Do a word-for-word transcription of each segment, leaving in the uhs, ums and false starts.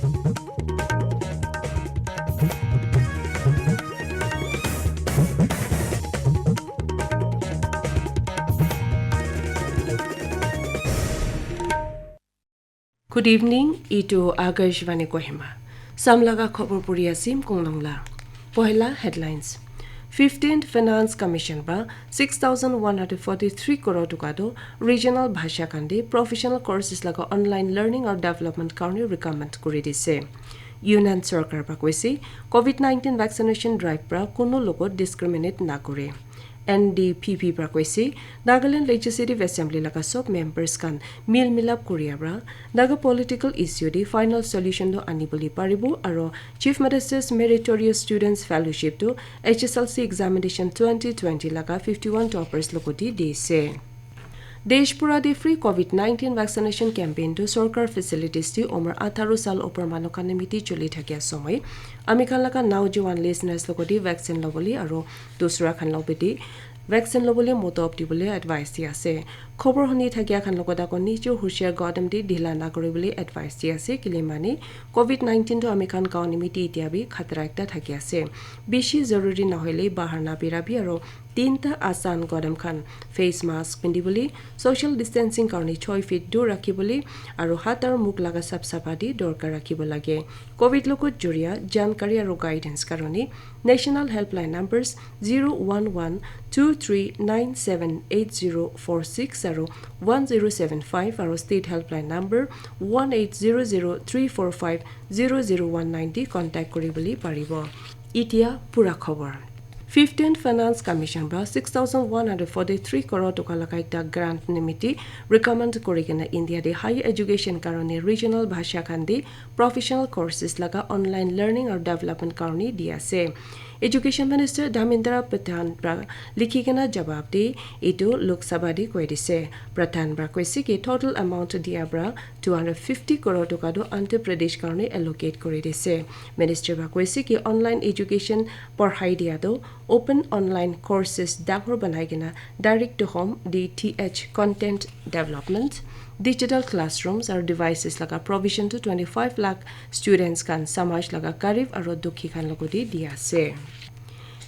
Good evening, itu Akashvani Kohima. Samlaga khobor puri asim konglongla. Pohela headlines. Fifteenth Finance Commission ba six thousand one hundred forty-three crore toka do regional bhasha khan de professional courses laga online learning or development karone recommend kuri dise. Union Sarkar ba koise, covid nineteen vaccination drive pra kono logot discriminate na kore. N D P P pra koise, Nagaland Legislative Assembly laga sob members khan mil milap kuri abra Naga political issue de final solution do ani bole paribo aro Chief Minister's Meritorious Students Fellowship do H S L C examination twenty twenty laga fifty-one toppers logot de dise. Desh pura de free covid nineteen vaccination campaign do sorkar facilities de umar atharo sal upor manu khan nimiti choli thakia somoy ami khan laga naujuwan listeners logot de vaccine lobole aro dusra khan logot de vaccine lobole motob dibole advice di ase. Khobor huni thakia khan logot ako nijo husiar godam de dhila na kuribole advice di ase. Kile mane covid nineteen to ami khan gaon nimiti itia bi khatra ekta thaki ase. Bishi zaruri nahoile bahar na birabi aro tinta asan godam khan, face mask pindibole, social distancing karone choi feet dur rakhibole aro hat aro muk laga sap safa de dorkar rakhibo lage. Covid logot juria jankari aro guidance karone National Helpline numbers zero one one two three nine seven eight zero four six aro one zero seven five aro State Helpline number one eight zero zero three four five zero zero one nine de contact kuribole paribo. Itia pura khobor. Fifteenth Finance Commission pra six thousand one hundred forty-three crore toka laga ekta grant nimiti recommend kuri kena India de higher education karone regional bhasha khan de professional courses laga online learning or development karone di ase. Education Minister Dharmendra Pradhan pra likhi kena jawab de etu Lok Sabha de koi dise. Pradhan pra koise ki total amount dia pra two hundred fifty crore toka do Andhra Pradesh karone allocate kuri dise. Minister pra koise ki online education porhai dia do open online courses dangor banai kena direct to home D T H content development, digital classrooms aro devices laga provision to twenty-five lakh students khan samaj laga garib aro dukhi khan logot de di ase.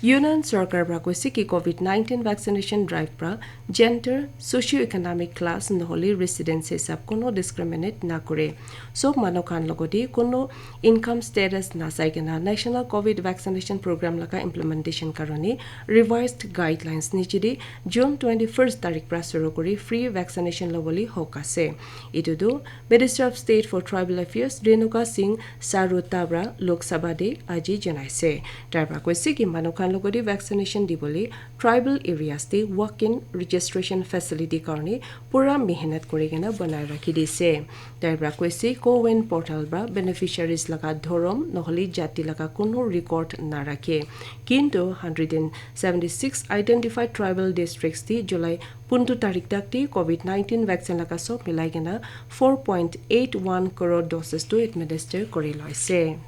Union Sarkar pra koise ki covid nineteen vaccination drive pra gender, socio-economic class nohole residence hisab kono discriminate na kore. Sob manu khan logot de kono income status na sai kena National covid vaccination program laga implementation karone revised guidelines niche de June twenty-first tarik pra suru kuri free vaccination lobole hok ase. Etu tu Minister of State for Tribal Affairs Renuka Singh Sarota pra Lok Sabha de aji janaise. Tai pra koise ki manu khan logot de vaccination dibole tribal areas de walk-in registration facility karone pura mehnat kuri kena banai rakhi dise. Tai pra koise co-win portal pra beneficiaries laga dhorom nohole jati laga kono record na rakhe. Kintu hundred and seventy-six identified tribal districts de July pundu tarik tak de covid nineteen vaccine laga sob milai kena four point eight one crore doses tu administer kuri loise.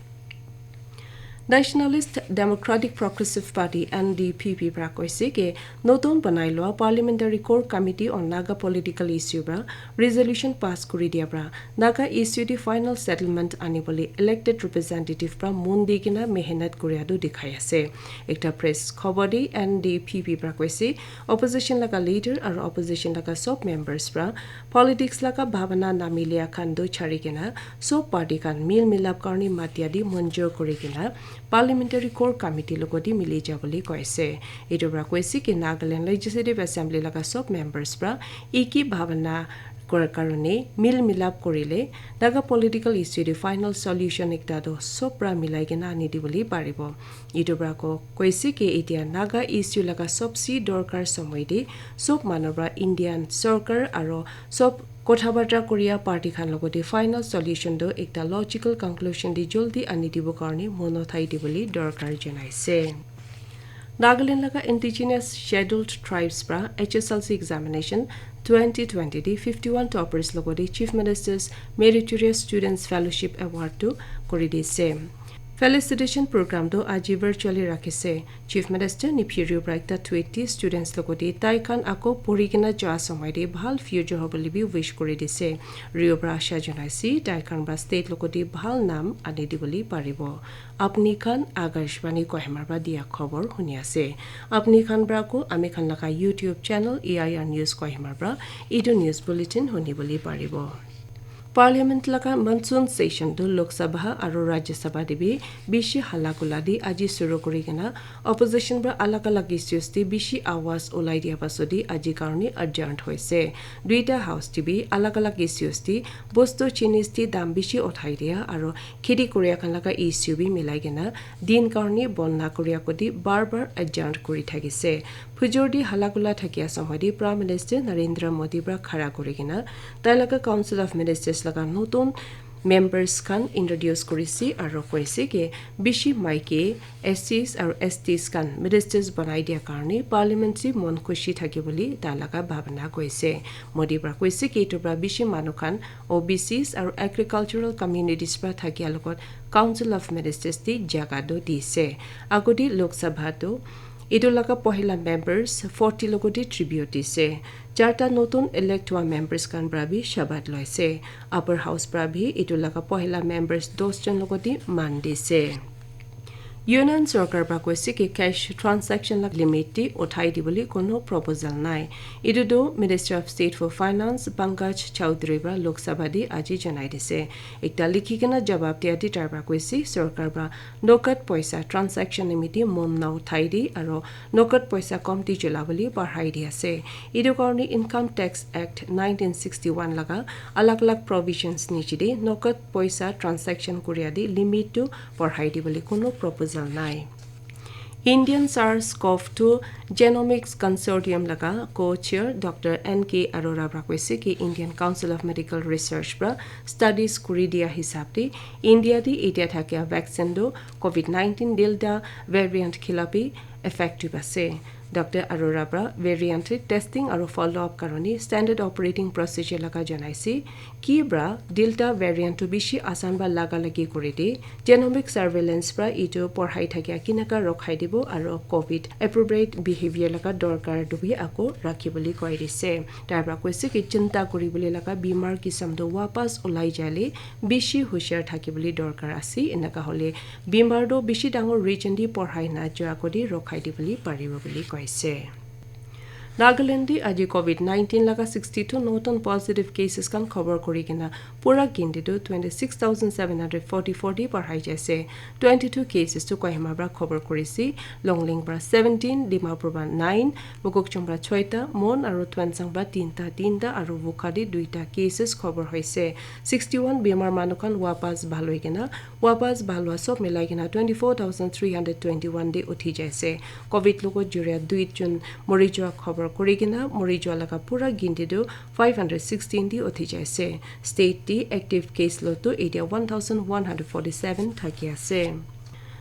Nationalist Democratic Progressive Party, N D P P, pra koise ke notun banai loa Parliamentary Core Committee on Naga Political Issue pra resolution pass kuri dia pra Naga issue de final settlement ani bole elected representative pra mon di kena mehnat kuria tu dikhai ase. Ekta press khobor de N D P P pra koise, opposition laga leader aro opposition laga sob members pra politics laga bhabana namilia khan tu chari kena sob party khan mil milap karone matia de manjur kuri kena Parliamentary Core Committee logot de mili jabole koise. Etu pra koise ki Nagaland Legislative Assembly laga sob members pra eki bhabana kor karone mil milap kurile Naga political issue de final solution ekta tu sob pra milai kena ani dibole paribo. Etu pra ko koise ki itia Naga issue laga sobse dorkar somoy de sob manu pra Indian sorkar aro sob kotha barta kuria party khan logot de final solution tu ekta logical conclusion de joldi ani dibo karone mono thai dibole dorkar janaise. Nagaland laga indigenous scheduled tribes pra H S L C examination twenty twenty de fifty-one toppers logot de Chief Minister's Meritorious Students Fellowship Award tu kuri dise. Felicitation program tu aji virtually rakhise. Chief Minister Neiphiu Rio para ekta tweet di students logoti tai khan ako pori kena ja samai de bhal future hobole bi wish kori dise. Rio para asha janaise tai khan para state logoti bhal nam ani dibole paribo. Apni khan Akashvani Kohima para dia khobor huni ase. Apni khan para ko ami khan laga YouTube channel A I R News Kohima para etu news bulletin huni bole paribo. Parliament laga monsoon session tu Lok Sabha aru Rajya Sabha te bi bishi hala kula di aji suru kuri kena opposition para alag alag issues te bishi awaz ulai dia pasot te aji karne adjourned hoise. Duita house te bi alag alag issues te bostu chinis te dam bishi uthai dia aru kheti kuria khan laga issue bi milai kena din karne bon na kuria koti bar bar adjourned kuri thakise. Phujor di hala kula thakia samoi di Prime Minister Narendra Modi para khara kuri kena tai laga Council of Ministers laga notun members khan introduce kurisi aru koise ki bishi maiki S Cs aru S Ts khan ministers banai dia karne parliament si mon khushi thaki bole tai laga bhabana koise. Modi para koise ki etu para bishi manu khan O B Cs aru agricultural communities para thakia logot Council of Ministers te jaga do dise. Agodi Lok Sabha tu etu laga pohila members forty logoti tribute dise. Charta notun elect hua members khan para bi shabad loise. Upper House para bi etu laga pohila members dos jon logoti man dise. Union Sarkar para koise ki cash transaction la limit te uthai dibole kono proposal nai. Etu tu Minister of State for Finance Pankaj Chaudhary para Lok Sabha te aji janai dise. Ekta likhi kena jawab dia te tai para koise Sarkar para nokat poisa transaction nimiti mon na uthai di aru nokat poisa komti chula bole bahai di ase. Etu karne Income Tax Act nineteen sixty-one laga alag alag provisions niche te nokat poisa transaction kuria te limit tu bahai dibole kono proposal nai. Indian SARS-CoV two Genomics Consortium laga co-chair Doctor N K Arora para koise ki Indian Council of Medical Research para studies kuri dia hisab te India te etia thakia vaccine tu COVID nineteen Delta variant khilapi effective ase. Doctor Arora para variant testing aru follow up karone standard operating procedure laga janaise. Ki para Delta variant tu bishi asan ba laga lagi kuri de, genomic surveillance para etu porhai thakia kinaka rokhai dibo aru COVID appropriate behavior laga dorkar tu bi ako rakhi bole koi dise. Tai para koise ki chinta kuri bole laga bimar kisam tu wapas ulai jale bishi hushiar thaki bole dorkar ase. Enaka hole bimar tu bishi dangor region di porhai na jua kori rokhai di bole paribo bole koise. Nagaland te aji COVID nineteen laga sixty two notun positive cases khan khobor kuri kena pura ginti tu twenty six thousand seven hundred forty four te bahai jaise. Twenty two cases tu Kohima para khobor kurisi, Longleng para seventeen, Dimapur para nine, Mokokchung para choita, Mon aru Tuensang para tinta, tinta aru Wokha te duita cases khobor hoise. Sixty one bimar manu khan wapas bhal hoi kena wapas bhal hua sob milai kena twenty four thousand three hundred twenty one te uthi jaise. COVID logot juria dui jon mori jua khobor kuri kena mori jua laga pura ginti tu five hundred sixteen te uthi jaise. State te active case lot tu etia one thousand one hundred forty seven thaki ase.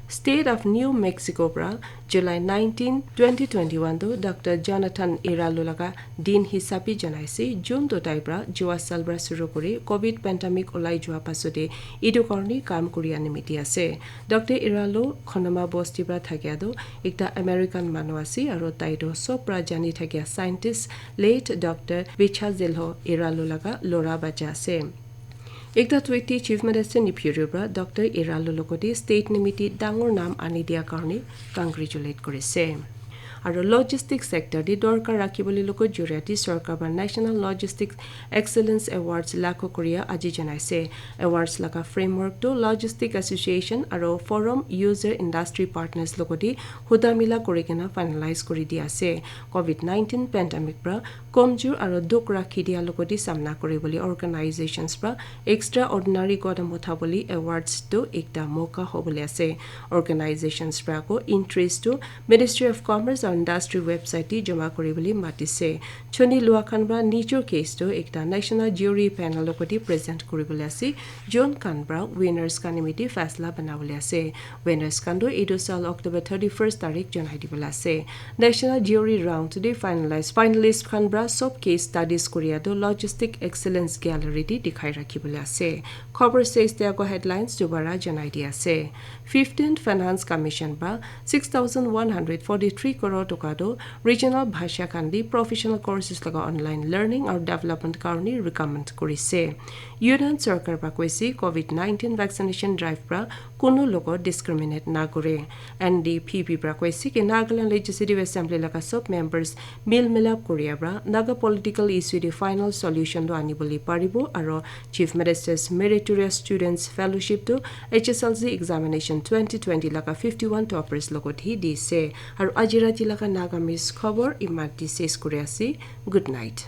State of New Mexico para July nineteen, twenty twenty one tu Doctor Jonathan Iralu laga din hisabi janaise, jun tu tai para jua sal para suru kuri COVID pandemic ulai jua pasode etu karone kam kuria nimiti ase. Doctor Iralu Khonoma bosti para thakia tu ekta American manu ase aru tai tu sob para jani thakia scientist late Doctor Vichazelho Iralu laga lora bacha ase. Ekta tweet te Chief Minister Neiphiu Rio para Doctor Iralu logote state nimiti dangor nam ani dia karone congratulate korise. Aru logistics sector te dorkar rakhi bole logot joriya te sorkar para National Logistics Excellence Awards lago koria aji janaise. Awards laga framework tu Logistic Association aru Forum User Industry Partners logote huda mila kuri kena finalize kuri dia ase. COVID nineteen pandemic para komjur aru dukh rakhi dia logote samna kuri bole organizations para extraordinary kodam utha bole awards tu ekta moka hobole ase. Organizations para ko interest tu Ministry of Commerce industry website te joma kuri bole matise. Chuni lua khan pra nijor case tu ekta national jury panel logot te present kuri bole ase. Jon khan pra winners khan nimite faisla bana bole ase. Winners khan tu etu sal October thirty-first tarik janai di bole ase. National jury round today finalized. Finalist khan pra sob case studies koria tu Logistic Excellence Gallery te dikhai rakhi bole ase. Khobor says te ako headlines dubara janai di ase. Fifteenth Finance Commission pra six thousand one hundred forty-three crore toka tu regional bhasha khan te professional courses laga online learning aru development karone recommend korise. Union Sarkar pra koise COVID nineteen vaccination drive pra kunu logot discriminate na kore. N D P P pra koise ki Nagaland Legislative Assembly laga sob members mil milap koria pra Naga political issue te final solution tu ani bole paribo aru Chief Minister's Meritorious Students Fellowship tu H S L C examination twenty twenty laga fifty-one toppers logot hi dise. Aru aji rati laga Nagamese khobor imat di ses kuri ase. Good night.